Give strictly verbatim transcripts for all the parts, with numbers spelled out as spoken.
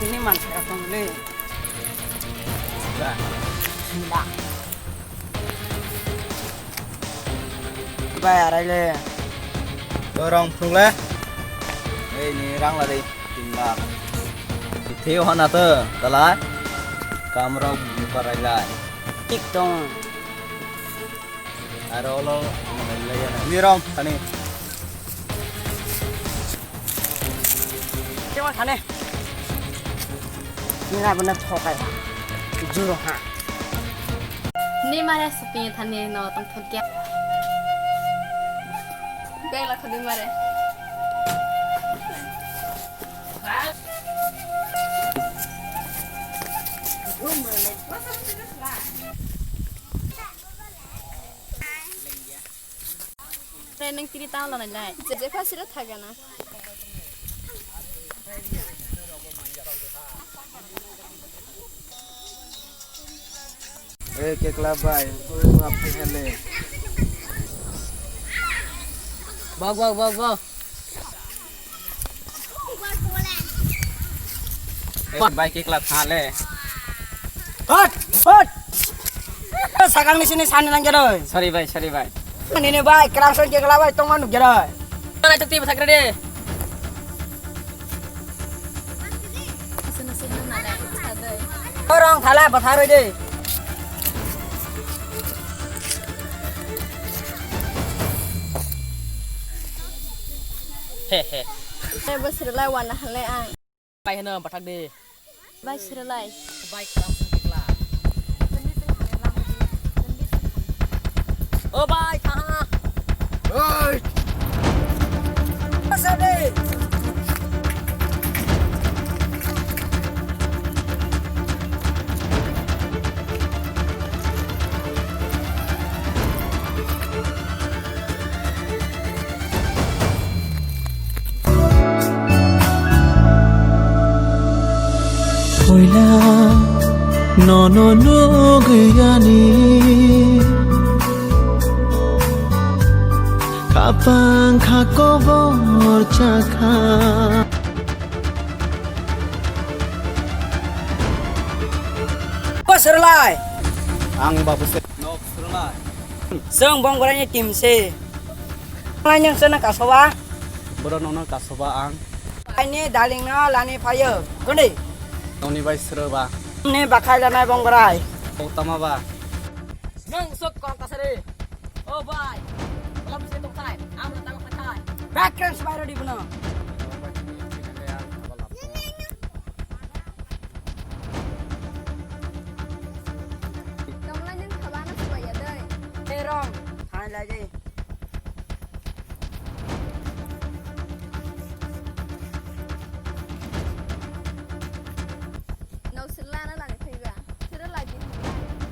Ini man kera tong le. Ba. Sila. Bai, arai le. Borong phung le. Ei, ni rang la dei, tin lakh. Theo hana to, talai. Kamrok buka rai lai. Tik tong. Aro lo, ni rong, tani. Cuma sana. Nila benar thokai. Juro ha. Ni mare shopping thani no tong thot kya. Bag la khodi mare. Tei nwng tini tamo lanai lai? Je, je phasiro thagana. Eh, kekla bai, o aphai hale. Bak, bak, bak, bak. Bai kekla thale. Hot, hot. Sakang ni sini sani nang geroi. Sorry bai, sorry bai. Nini bai, kerang son kekla bai, tong manu geroi. Mana cek tiba sakre de. Orang thala bathar de. He, he. Saya bersirlai wana halai ang. Bai heno bathak de. Bai sirlai. Bai kalam sangkla. O bai kaha. Oi. Asa de. Puila nono nugwi ani khapang kha kobor chakha. Bo sirlai? Ang babu se. Nok sirlai. Chwng Bongboraini team se. Nang chwngno kasoba? Boro nono kasoba ang. Aini darling no lani phaio. Kundi? Noni bai sroba. Ni bakhai lanai Bongborai. O tama ba. Nang sok kong kasari. O bai. Lam se tong thai. Am tang thai. Back range bai rodi buno. Tongmani wngkha ba ano swbaiya dei. Tei rong, thani lai di. Nok sir lana lani phaiba. Sir lai di.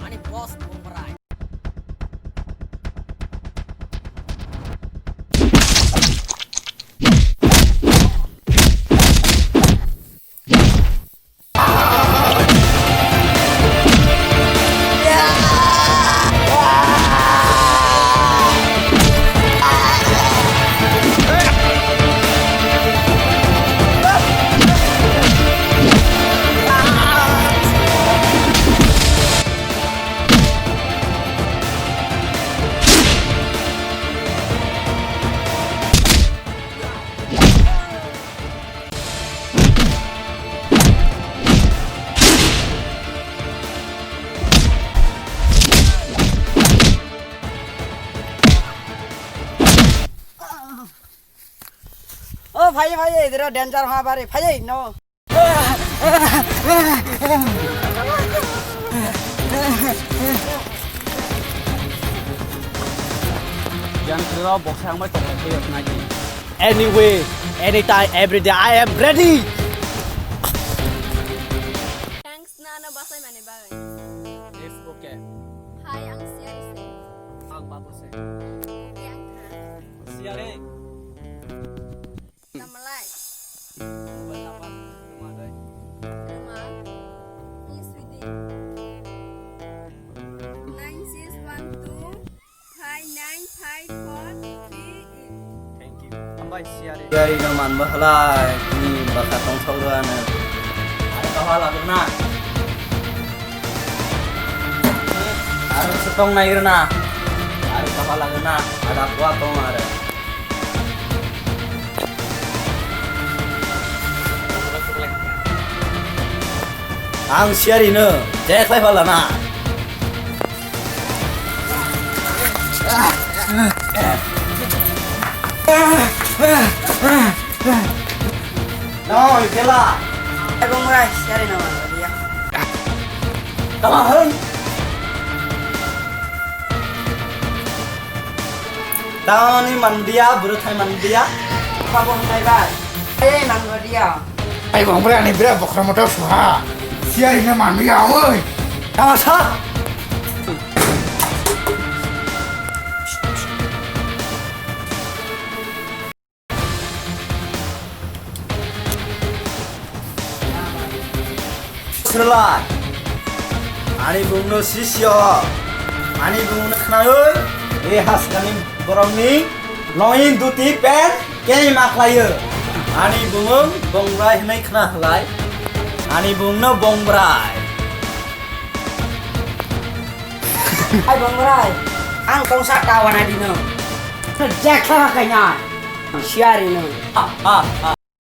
Ani boss Bongborai. O phai phai, edero danger ha bare phai no. Yang kira box yang mai tong khe yok nai. Anyway, anytime, every day, I am ready. Thanks na na basai mani bagwi. It's okay. Hi, ang Siari se. Ang babu se. Okay, ang tha. Siari. Tamalai. Mobile number, tuma dai. Tuma. Yes, we did. Nine six one two five nine five four three eight. Thank you. Hambai, Siari. Siari no manba halai, ni baka tong sauro ano. Kaha lagrwna. Aro se tong naigrwna. Aro kaha lagrwna. Ada kua tong aro. Ang siyari no je khlai phalana. Noi kela. Ebong rai siyari no manliya. Tama hwn. Tamni manliya, bwrwthai manliya. Babo hwnai bai. Ei manliya. Ai bong bra ni bra bokra motor suha. Siyari no manliya oi. Tama sa. Srwlai. Ani bumungno sisio. Ani bumungno khnaui. E haskani borokni longin duti pen kei ma khlaio. Ani bumung Bongbrai hwnwi khna halai. Ani bumungno Bongbrai. Hai Bongbrai, ang tongsa tawana dino. Jekha kaina. Siari no. Ha ha ha.